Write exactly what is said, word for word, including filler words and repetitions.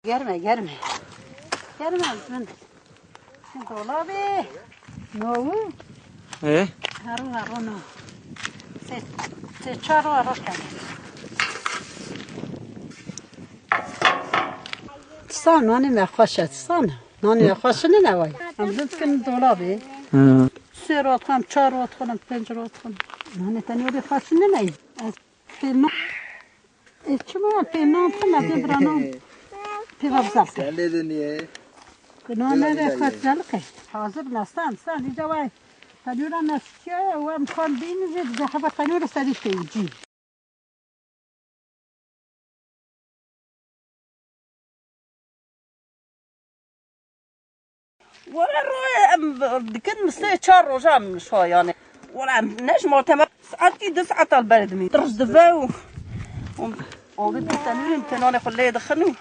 Germe, germe. Germe, ez bin. Dolabê. No. E? Hero, hero, no. Sê, sê çar ro hero kene. Tisa nanê me xweş e, tisa ne? Nanê me xweş ne ne vay? Em bin dikin dolabê. Hı. Sê ro dixwim, çar ro dixwim, pênc ro dixwim. Nanê tenê wê xweş ne ne? Ez pê no. E, çima ya pê nan tine dê bira nan? Pê va bizar ke. Sen de niye? Pê nan ne de xwet zelke. Hazır ne, stan, stan, ica vay. Tanura ne şiya, wa mkan bin, zê de hava tanura seri şey, cî. Were royê em dikin, mi sê çar roja em şo yani. Were em ne ji mal tema saetî du saet al ber dimî. Dirz dibe û, û avê bi tenûrê em tenanê xwe lê dixin û.